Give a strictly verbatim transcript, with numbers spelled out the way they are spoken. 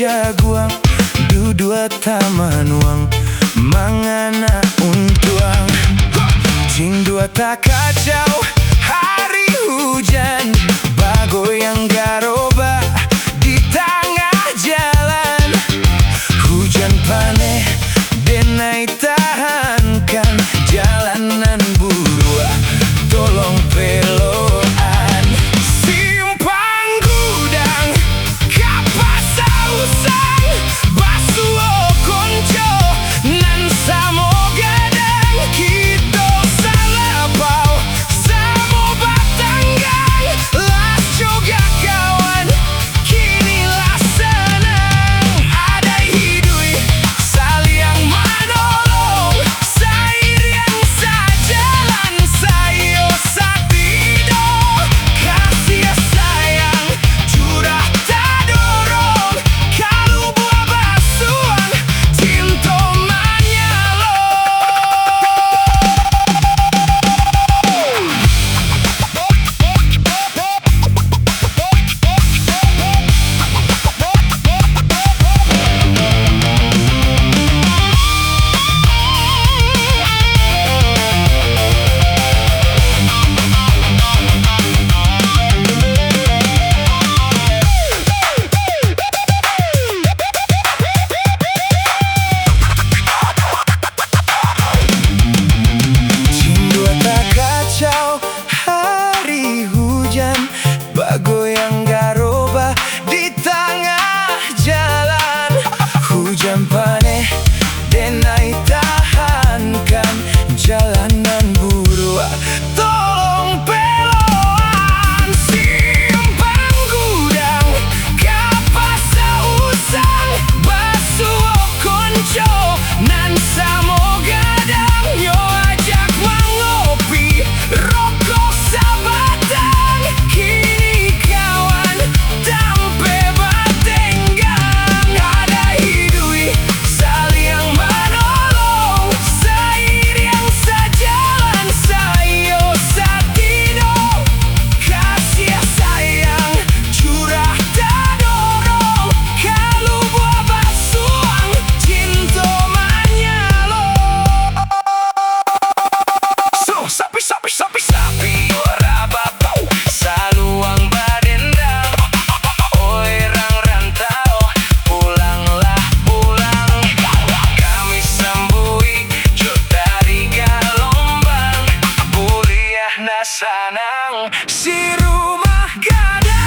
jaguang, dudua tamanuang, mangana untuang. Cindua takacau, hari hujan, bagoyang garobak di tangah jalan. Hujan paneh, denai tahankan, jalan nan buruak, tolong peloan. Simpang Gudang, ka Pasa Usang, basuo konco, nan samo gadang, kito salapau, samo batanggang, las jo kawan, kini lah sanang. Adai hiduik, saliang manolong, sairiang sajalan, saiyo satido, kasiah sayang, curah tadorong, kalubuah basuang, cinto manyalo. Cindua takacau, hari hujan, bagoyang garobak di tangah jalan. Hujan paneh, denai tahankan, jalan nan buruak, tolong peloan. Simpang Gudang, ka Pasa Usang, basuo konco, nan samo gadang, nyo ajak mangopi, rokok sabatang, kini kawan, tampek batenggang. Adai hiduik, saliang manolong, sairiang sajalan, saiyo satido, kasiah sayang, curah tadorong, kalubuah basuang, cinto manyalo. So, sapi, sapi, sapi, sapi, ora babau, saluang badendang. Oi, rang rantau, pulanglah, pulang. Kami sambui jo tari galombang. Buliah na sanang, si rumah gadang.